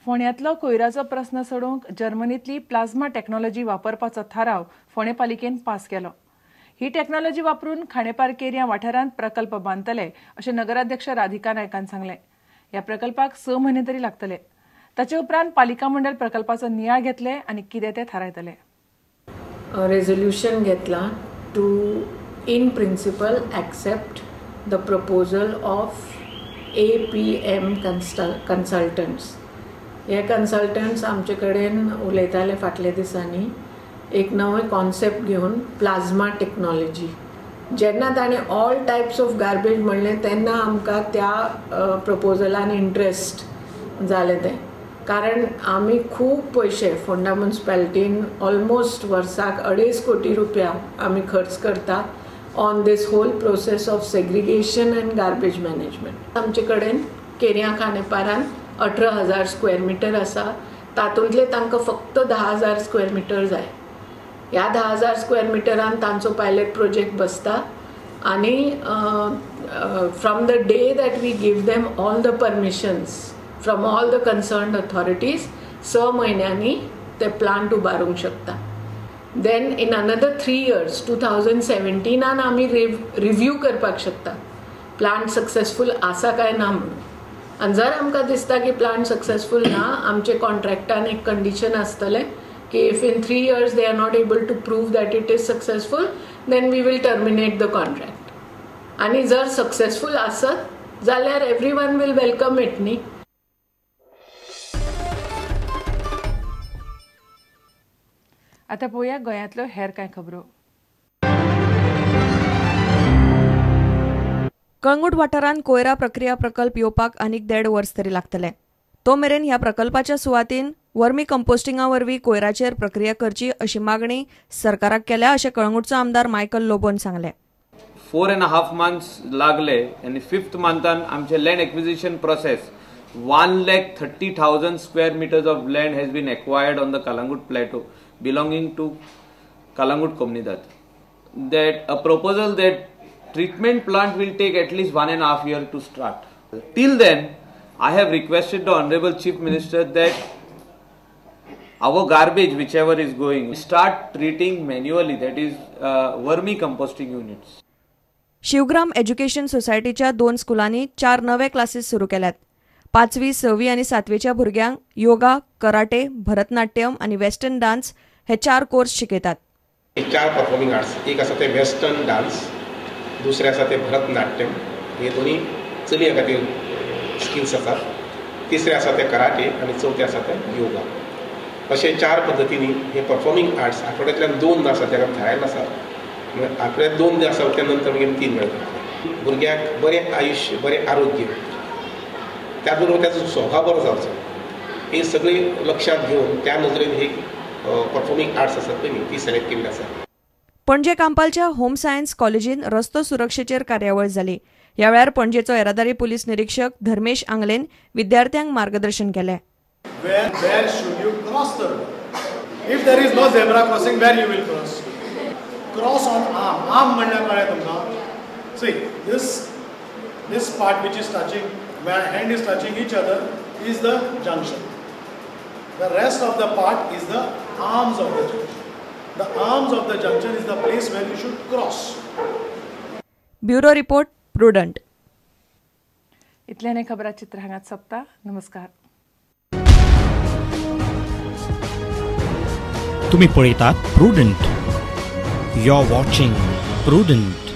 फोंड्यांतलो कोयराचो प्रस्न सोडोवंक जर्मनींतली plasma technology वापरपाचो थाराव फोंडें पालिकेन पास केलो. ही टॅक्नॉलॉजी वापरून खांडेपार केरयां वाठारांत प्रकल्प बांदतले अशें नगराध्यक्ष राधिका नायकान सांगलें. ह्या प्रकल्पाक 6 म्हयने तरी लागतले. ताचे उपरांत पालिका मंडळ प्रकल्पाचो नियाळ घेतले आनी कितें तें थारायतले. रेजोल्युशन घेतला to in principle accept the proposal of APM consultants. हे कन्सल्टंट्स आमचे कडेन उलयताले फाटल्या दिसांनी एक नवें कॉन्सेप्ट घेवन, प्लाझ्मा टेक्नॉलॉजी. जेन्ना ताणें ऑल टायप्स ऑफ गार्बेज म्हणलें तेन्ना आमकां त्या प्रपोजलान इंट्रस्ट जालें तें, कारण आमी खूब पयशे फोंडा म्युनिसिपालिटीन ऑलमोस्ट वर्साक 2.5 कोटी रुपया आमी खर्च करता on this whole process of segregation and garbage management. आमचे कडेन केरयां खांडेपारान 18,000 स्क्वेअर मिटर आसा, तातूंतले तांकां फक्त 10,000 स्क्वेअर मिटर जाय. ह्या 10,000 स्क्वेअर मिटरान तांचो पायलट प्रोजेक्ट बसता आनी from the day that we give them all the permissions from all the concerned authorities 6 म्हयन्यांनी ते प्लांट उबारूंक शकता. Then in another 3 years 2017 आमी रिव्यू करपाक शकता प्लांट सक्सेसफूल आसा काय ना म्हणून. आनी जर आमकां दिसता की प्लांट सक्सेसफूल ना, आमचे कॉन्ट्रॅक्टान एक कंडिशन आसतलें की if in 3 years they are not able to prove that it is successful then we will terminate the contract. आनी जर सक्सेसफूल आसत जाल्यार every one will welcome it न्ही. आतां पळोवया गोंयांतल्यो हेर कांय खबरो. कळंगूट वाठारांत कोयरा प्रक्रिया प्रकल्प येवपाक आनीक 1.5 वर्स तरी लागतले. तो मेरेन ह्या प्रकल्पाच्या सुवातीन वर्मी कंपोस्टिंगा वरवीं कोयराचेर प्रक्रिया करची अशी मागणी सरकाराक केल्या अशें कळंगूटचो आमदार मायकल लोबोन सांगलें. 4.5 मंथ्स लागले आनी 5th मंथान आमचे land acquisition process 1,30,000 square meters of land has been acquired on the Calangute plateau belonging to Calangute Comunidad. That a proposal that treatment plant will take at least 1.5 year to start. Till then, I have requested the Honorable Chief Minister that our garbage, whichever is going, start treating manually, that is vermicomposting units. Shivgram education सोसायटीच्या 2 स्कुलांनी 4 नवे classes सुरू केल्यात. 5वी, 6वी आनी 7वीच्या भुरग्यांक yoga, karate, Bharatanatyam आनी western dance हे 4 course शिकयतात. 4 परफॉर्मिंग आर्ट्स, एक आसा ते वेस्टर्न डान्स, दुसरें आसा ते भरतनाट्यम, हे दोन्ही चलयां खातीर स्किल्स आसात, तिसरें आसा ते कराटे आनी चवथें आसा ते योगा. अशे 4 पद्दतींनी हे परफॉर्मिंग आर्ट्स आठवड्यांतल्यान 2 आसा तेका थारायल्लें आसा. आठवड्यांत 2 आसा त्या नंतर मागीर 3 वेळ करता. भुरग्याक बरें आयुश्य, बरें आरोग्य, त्याच बरोबर त्याचो स्वभाव बरो जावचो, हे सगळी लक्षांत घेवन त्या नदरेन ही परफॉर्मिंग आर्ट्स आसात पळय न्ही ती सिलेक्ट केल्ली आसा. पणजे कांपालच्या होम सायन्स कॉलेजीन रस्तो सुरक्षेचेर कार्यावळ जाली. ह्या वेळार पणजेचो येरादारी पुलीस निरीक्षक धर्मेश आंगलेन विद्यार्थ्यांक मार्गदर्शन केलें. Where should you cross the road? If there is no zebra crossing, where you will cross? Cross on arm. Arm म्हणल्यार कळ्ळें तुमकां? See, this part which is touching, where hand is touching each other, is the junction. The rest of the part is the arms of the junction. The arms of the junction is the place where you should cross. Bureau report, Prudent. इतल्याने खबरा चित्र हांगाच सोंपता. नमस्कार. तुम्ही पळयतात Prudent. You are watching Prudent.